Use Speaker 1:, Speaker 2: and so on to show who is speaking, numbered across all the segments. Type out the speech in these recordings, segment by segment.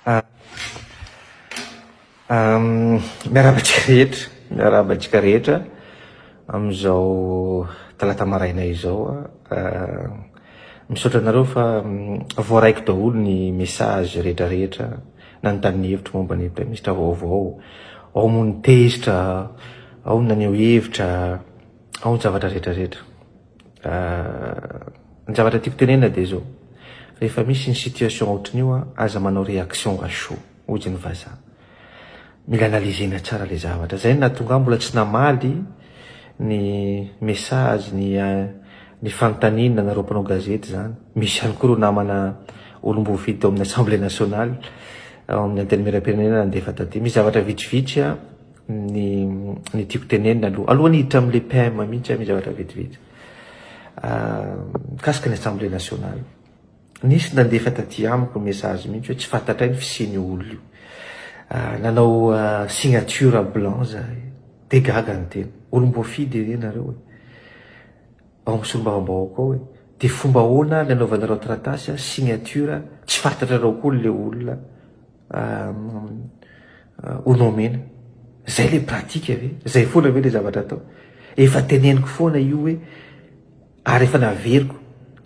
Speaker 1: Miarahaba antsika rehetra, miarahaba antsika rehetra amin'izao talata maraina izao. Misaotra anareo fa voaraiko daholo ny message rehetra rehetra nanontany ny hevitro momba ny praiminisitra vaovao. Ao moa ny tezitra, ao ny naneho hevitra, ao ny zavatra rehetra rehetra. Ny zavatra tiako tenenina dia izao, rehefa misy ny situation ohatran'io an, aza manao réaction à chaud, hozy ny vazaha. Mila analyser-na tsara ilay zavatra. Izay no nahatonga ahy mbola tsy namaly ny message, ny ny fanontaniana nareo mpanao gazety izany. Misy ihany koa ireo namana olom-boafidy tao amin'ny Assemblée nationale, ao amin'ny Antenimierampirenena nandefa taty. Misy zavatra vitsivitsy an. Ny ny tiako tenenina aloha, alohan'ny hiditra amin'ilay PM mihitsy aho, misy zavatra vetivety. Mikasika ny Assemblée nationale. Nisy nandefa taty amiko message mihitsy hoe tsy fantatray ny fisian'io olona io. Nanao signature blanc zahay. Dia gaga ny tena. Olom-boafidy anie nareo e. Ao amin'ny solombavambahoaka ao e. Dia fomba ahoana ary ny anaovanareo taratasy signature tsy fantatrareo akory ilay olona. Ho nomena. Zay le pratique ve? Zay foana ve le zavatra atao? Efa teneniko foana io hoe ary efa naveriko,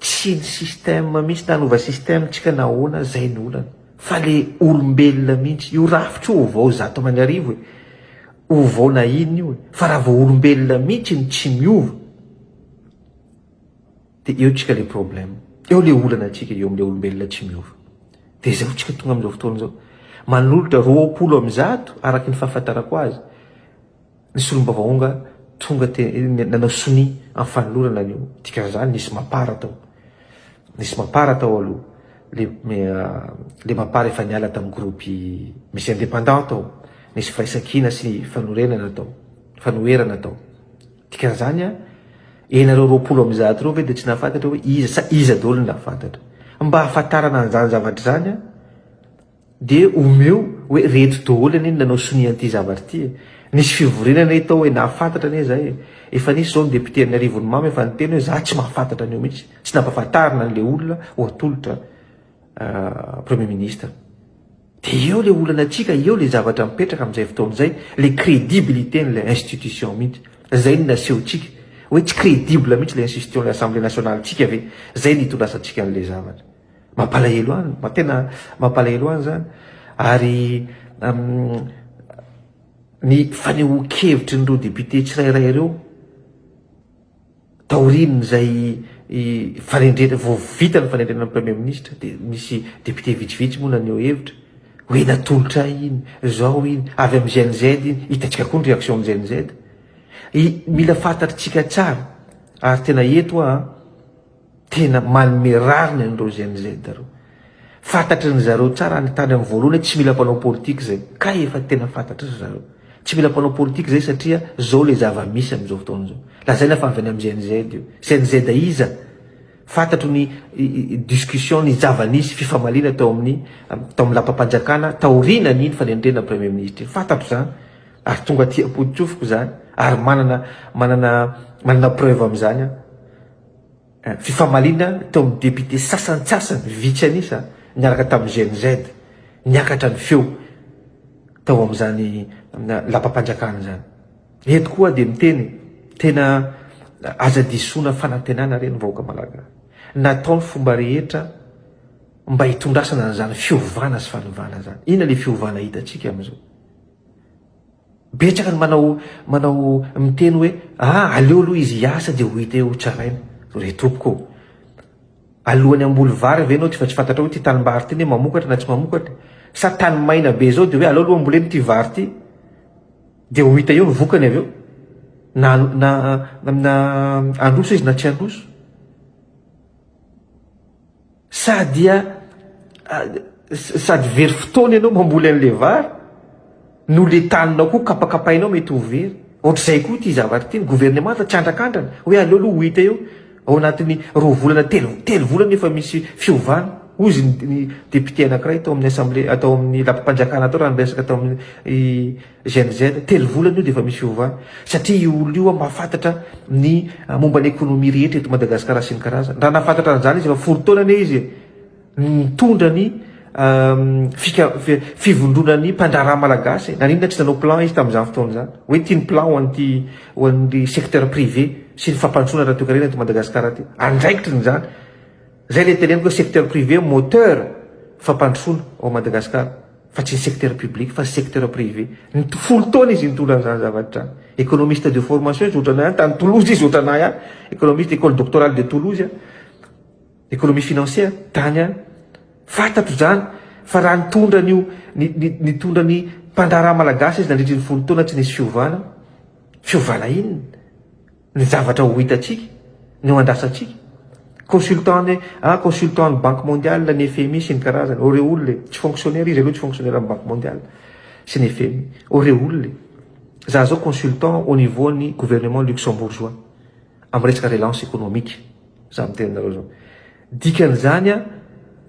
Speaker 1: tsy ny système mihitsy na hanova système tsika na ahoana zay ny olana fa le olombelona mihitsy, io rafitra io ovao 1100 e, ovao na inona io e, fa raha vao olombelona mihitsy no tsy miova de eo tsika le problème, eo le olana tsika eo amle olombelona tsy miova. Dia izao tsika tonga amin'izao fotoana izao. Manolotra 120 araka ny fahafantarako azy ny solombavaonga tonga te nanao sonia amin'ny fanolorana an'io. Dikan'izany nisy mapar tao. Nisy mapar tao aloha. Le le mapar efa niala tamin'ny groupe misy indépendant tao. Nisy firaisankina sy fanorenana tao. Fanoherana tao. Dikan'izany an, ianareo 120 ireo ve dia tsy nahafantatra hoe iza sa iza daholo no nahafantatra? Mba hahafantarana an'izany zavatra izany an, dia omeo hoe reto daholo anie no nanao sonia an'ity zavatra ity e. Nisy fivoriana anie tao hoe nahafantatra anie izahay e. Efa nisy izao ny député an'i Arivonimamo efa niteny hoe za tsy mahafantatra an'io mihitsy, tsy nampahafantarina an'ilay olona ho atolotra Premier ministre. Dia eo le olana antsika, eo le zavatra mipetraka amin'izay fotoana izay, le crédibilité n'ilay institution mihitsy. Zay no nasehontsika hoe tsy crédible mihitsy le institution le assemblée nationale tsika ve, zay no itondrasantsika an'ilay zavatra. Mampalahelo any, tena mampalahelo any zany. Ary ny fanehoan-kevitry ny ireo député tsirairay ireo, Taorian'izay fanendrena, vao vita ny fanendrena ny Premier Ministre dia nisy député vitsivitsy moa naneho hevitra hoe natolotra iny, zao iny, avy amin'ny Gen Z iny, hitantsika koa ny réaction ny Gen Z. Mila fantatritsika tsara ary tena eto aho an, tena manome rariny an'ireo Gen Z ireo. Fantatry ny zareo tsara any tany amin'ny voalohany hoe tsy mila mpanao politika izay. Kay efa tena fantatry ry zareo. Tsy mila mpanao politika izay satria zao le zava-misy amin'izao fotoana izao. Lazaina fa avy any amin'ny Gen Z io. Gen Z iza? Fantatro ny discussion, ny zava-nisy, fifamaliana tao amin'ny tao amin'ny lapam-panjakana taorianan'iny fanendrena premier ministre iny. Fantatro izany ary tonga aty am-pototsofiko izany ary manana manana manana preuve amin'izany aho. Fifamaliana teo amin'ny député sasantsasany vitsy an'isa niaraka tamin'ny Gen Z, niakatra ny feo tao amin'izany lapam-panjakana izany. Eto koa dia miteny, tena aza disoana fanantenana re ny vahoaka malagasy. Natao ny fomba rehetra mba hitondrasana an'izany fiovana sy fanovana izany. Inona ilay fiovana hitantsika amin'izao? Betsaka ny manao manao miteny hoe ah aleo aloha izy hiasa dia ho hita eo ho tsaraina. Re tompoko ô! Alohan'ny hamboly vary ve ianao tsy fa tsy fantatrao hoe ity tanimbary ity anie mamokatra na tsy mamokatra? Sa tany maina be zao dia hoe aleo aloha ambolena ity vary ity dia ho hita eo ny vokany avy eo na na na handroso izy na tsy handroso? Sa dia sady very fotoana ianao mamboly an'ilay vary no le taninao koa kapakapainao mety ho very. Ohatr'izay koa ity zavatra ity, ny governemanta tsy andrakandrana hoe aleo aloha ho hita eo ao anatin'ny roa volana telo telo volana efa misy fiovana. Hozy ny député anankiray tao amin'ny assemblée tao amin'ny lapam-panjakana tao raha niresaka tao amin'ny Gen Z, telo volana io dia efa misy fiovana. Satria io olona io mahafantatra ny momba ny économie rehetra eto Madagasikara sy ny karazany. Raha nahafantatra an'izany izy efa folo taona anie izy e, nitondra ny fika, fivondronan'ny mpandraharaha malagasy e? Naninona tsy nanao plan izy tamin'izany fotoana izany? Hoe ity ny plan ho an'ity ho an'ny secteur privé sy ny fampandrosoana ara-toekarena eto Madagasikara aty. Andraikitriny izany. Izay ilay teneniko hoe secteur privé moteur fampandrosoana ao Madagasikara fa tsy ny secteur public fa secteur privé. Ny folo taona izy nitondra an'izany zavatra izany. Économiste de formation izy ohatranay ihany, tany Toulouse izy ohatranay ihany. Économiste école doctorale de Toulouse. Économie financière, tany ihany. Fantatro izany fa raha nitondra an'io nitondra ny mpandraharaha malagasy izy nandritry ny folo taona tsy nisy fiovana. Fiovana inona? Ny zavatra ho hitantsika, ny ho andrasantsika. Consultant ny ah consultant ny banque mondiale, ny FMI sy ny karazany. Oh re olona e, tsy fonctionnaire izy aloha tsy fonctionnaire amin'ny banque mondiale sy ny FMI. Oh re olona e. Za zao consultant au niveau ny gouvernement luxembourgeois amin'ny resaka relance économique. Za miteny aminareo zao. Dikan'izany a,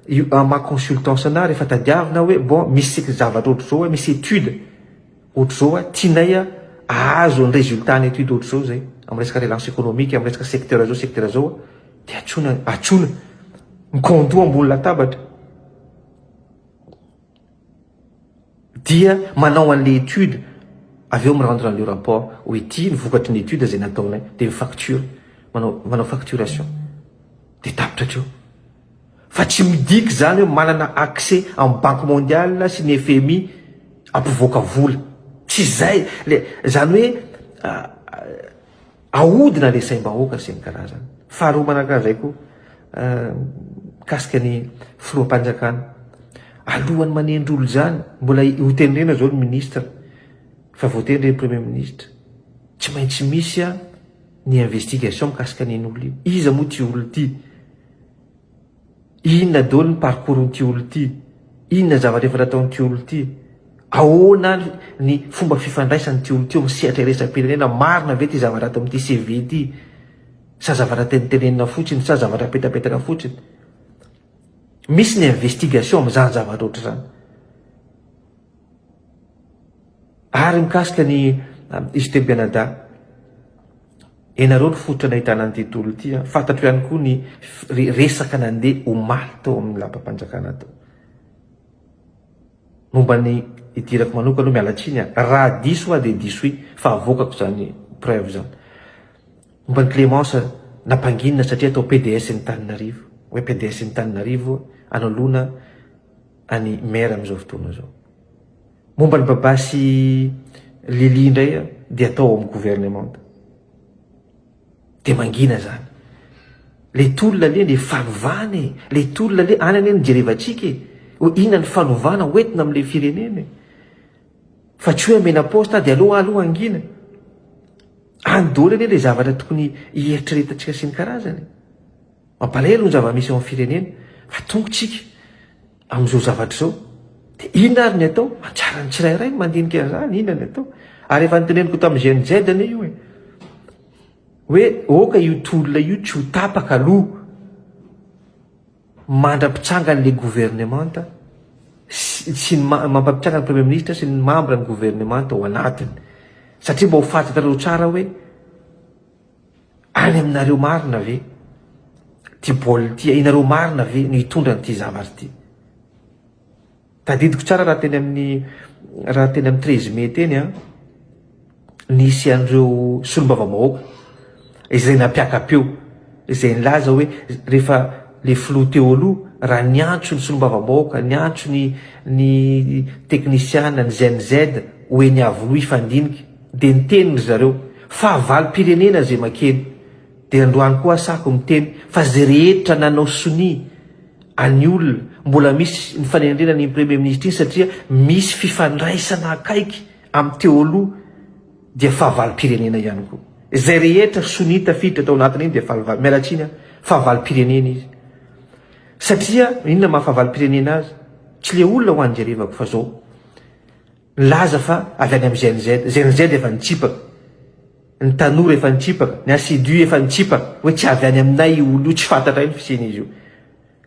Speaker 1: io amin'ny maha consultance anah rehefa tadiavina hoe bon misy zavatra ohatr'izao hoe misy étude Ohatr'izao a, tianay a ahazo ny résultat ny étude ohatr'izao zay, amin'ny resaka relance économique, amin'ny resaka secteur zao secteur zao a, dia antsoina, antsoina, mikaondoha ambony latabatra, dia manao an'le étude, avy eo mi-rendre an'le rapport, hoe ity ny vokatry ny étude zay nataonay, dia mi-facture, manao, manao facturation, dia tapitra hatreo. Fa tsy midika izany hoe manana accès amin'ny banque mondiale sy ny FMI hampivoaka vola. Tsy izay le, izany hoe ahodina le saim-bahoaka sy ny karazany. Faharoa manaraka an'izay koa, mikasika ny filoham-panjakana. Alohan'ny manendry olona izany, mbola hotendrena izao ny ministre, fa voatendry ny premier ministre. Tsy maintsy misy ny investigation mikasika an'iny olona iny. Iza moa ity olona ity? Inona daholo ny parcours-n'ity olona ity? Inona zavatra efa nataon'ity olona ity? Ahoana ny fomba fifandraisan'ity olona ity eo amin'ny sehatra iraisam-pirenena? Marina ve ity zavatra ato amin'ity CV ity? Sa zavatra tenitenenina fotsiny sa zavatra apetapetaka fotsiny? Misy ny investigation amin'izany zavatra ohatr'izany. Ary mikasika ny izy telo mianadahy, ianareo no fototra nahitana an'ity tolona ity an, fantatro ihany koa ny resaka nandeha omaly tao amin'ny lapam-panjakana tao. Momba ny idirako manokana aloha miala tsiny an, raha diso aho dia disoy fa avoakako izany preuve izany. Momba ny Clémence nampanginina satria atao PDS ny Taninarivo, hoe PDS ny Taninarivo anoloana an'i Maire amin'izao fotoana izao. Momba ny Baba sy Lily indray dia atao ao amin'ny gouvernemanta. Dia mangina zany. Le tolona anie le fanovana e. Le tolona anie any anie no jerevantsika e. Hoe inona ny fanovana hoentina amin'le firenena e. Fa tsy hoe amena poste dia aleo aloha hangina. Any daholo anie le zavatra tokony hieritreretantsika sy ny karazany. Mampalahelo ny zava-misy ao amin'ny firenena fa tonga tsika amin'izao zavatra izao. Dia inona ary ny atao? Anjaran'ny tsirairay ny mandinika an'izany, inona ny atao? Ary efa noteneniko tamin'ny Gen Z anie io e. Hoe oka io tolona io tsy ho tapaka aloha mandra-pitsangan'ilay governemanta sy ny mampitsangana ny premier ministre sy ny membre ny governemanta ao anatiny. Satria mba ho fantatrareo tsara hoe Any aminareo marina ve ty baolina ty, inareo marina ve no hitondra an'ity zavatra ity? Tadidiko tsara raha teny amin'ny raha teny amin'ny 13 mai teny an, nisy an'ireo solombavambahoaka izay nampiaka-peo, izay nilaza hoe rehefa le filoha teo aloha raha niantso ny solombavambahoaka, niantso ny ny teknisiana, ny GNZ ho eny Iavoloha hifandinika, Dia niteny ry zareo, fahavalom-pirenena izay makeny. Dia androany koa asako miteny fa izay rehetra nanao sonia an'ny olona, mbola misy ny fanendrena an'iny Premier Ministre iny satria misy fifandraisana akaiky amin'ny teo aloha dia fahavalom-pirenena ihany koa. Izay rehetra sonia tafiditra tao anatin'iny dia fahavalom-, miala tsiny aho, fahavalom-pirenena izy. Satria inona maha fahavalom-pirenena azy? Tsy le olona ho an'i jerevako fa zao. Nilaza fa avy any amin'ny Gen Z, Gen Z efa nitsipaka, ny tanora efa nitsipaka, ny assidu efa nitsipaka, hoe tsy avy any aminay io olona io, tsy fantatray ny fisian'izy io.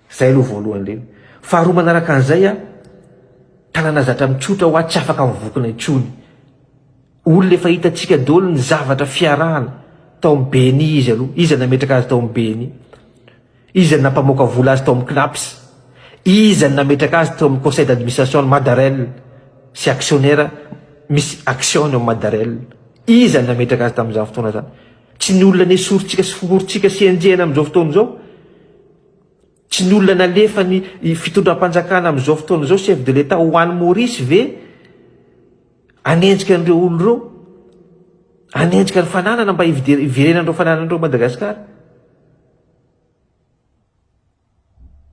Speaker 1: Izay aloha voalohany indrindra. Faharoa manaraka an'izay a, tanàna zatra mitsotra hoa tsy afaka mivokona intsony. Olona efa hitantsika daholo ny zavatra fiarahana tao amin'ny BNI izy aloha, iza nametraka azy tao amin'ny BNI? Iza no nampamoaka vola azy tao amin'ny Cnaps? Iza no nametraka azy teo amin'ny conseil d'administration ny Madarel sy actionnaire misy action-ny ao Madarel? Iza no nametraka azy tamin'izany fotoana izany? Tsy ny olona nesorintsika sy fongorintsika sy enjehina amin'izao fotoana izao? Tsy ny olona nalefan'ny fitondram-panjakana amin'izao fotoana izao chef de l'Etat ho any Maurice ve hanenjika an'ireo olona ireo? Hanenjika ny fananana mba hiverenan'ireo fananana ireo Madagasikara?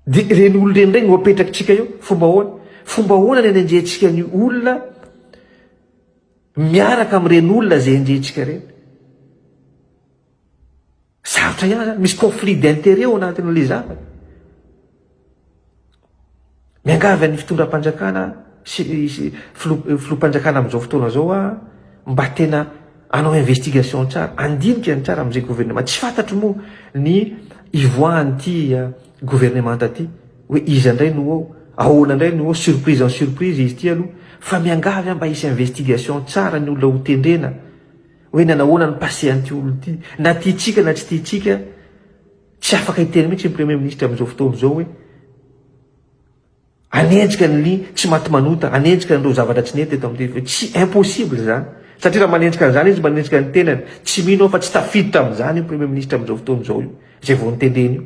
Speaker 1: Dia ireny olona ireny indray no apetrakitsika eo, fomba ahoana? Fomba ahoana ny anenjehantsika ny olona miaraka amin'ireny olona izay enjehintsika ireny? Sarotra ihany zany, misy conflit d'intérêt ao anatin'ilay zavatra. Miangavy an'ny fitondram-panjakana sy filoha filoham-panjakana amin'izao fotoana izao aho mba tena hanao investigation tsara, handinika ny tsara amin'izay gouvernement. Tsy fantatro moa ny hivoahan'ity gouvernemanta ity hoe iza indray no ao, ahoana indray no ao, surprise en surprise izy ity aloha. Fa miangavy aho mba hisy investigation tsara ny olona hotendrena hoe nanahoana ny passé an'ity olona ity. Na tiantsika na tsy tiantsika, tsy afaka hiteny mihitsy ny premier ministre amin'izao fotoana izao hoe hanenjika ny tsy maty manota, hanenjika an'ireo zavatra tsy nety eto amin'ity. Tsy impossible izany. Satria raha manenjika an'izany izy, manenjika ny tenany. Tsy mino aho fa tsy tafiditra amin'izany io premier ministre amin'izao fotoana izao io, izay vao notendrena io.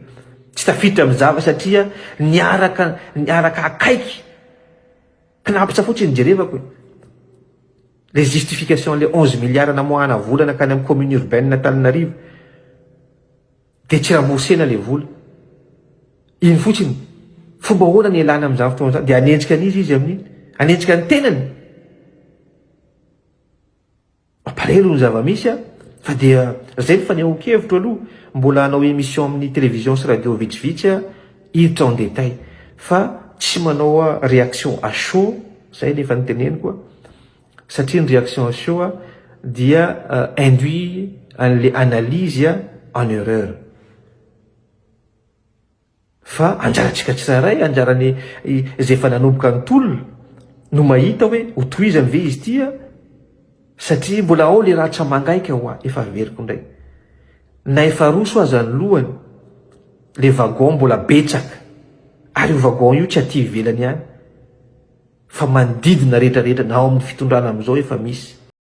Speaker 1: Tsy tafiditra amin'ny zavatra satria niaraka, niaraka akaiky. Cnaps fotsiny jerevako e. Les justifications le 11 milliards namoahana vola nankany amin'ny commune urbaine Antananarivo dia tsy remboursena le vola. Iny fotsiny. Fomba ahoana ny ialana amin'izany fotoana izany? Dia hanenjika an'iza izy amin'iny? Hanenjika ny tenany? Mampalahelo ny zava-misy a! Fa dia zay ny fanehoan-kevitro aloha, mbola hanao émission amin'ny télévision sy radio vitsivitsy aho hiditra en détail fa tsy manao réaction à chaud, zay ny efa noteneniko a, satria ny réaction à chaud dia induit an'le analyse en erreur. Fa anjarantsika tsirairay, anjaran'ny izay efa nanomboka ny tolona no mahita hoe ho tohizany ve izy ity a? Satria mbola ao le ratra mangaika hoa, efa averiko indray. Na efa roso aza ny lohany, le wagon mbola betsaka. Ary io wagon io tsy aty ivelany ihany fa manodidina rehetra rehetra na ao amin'ny fitondrana amin'izao efa misy.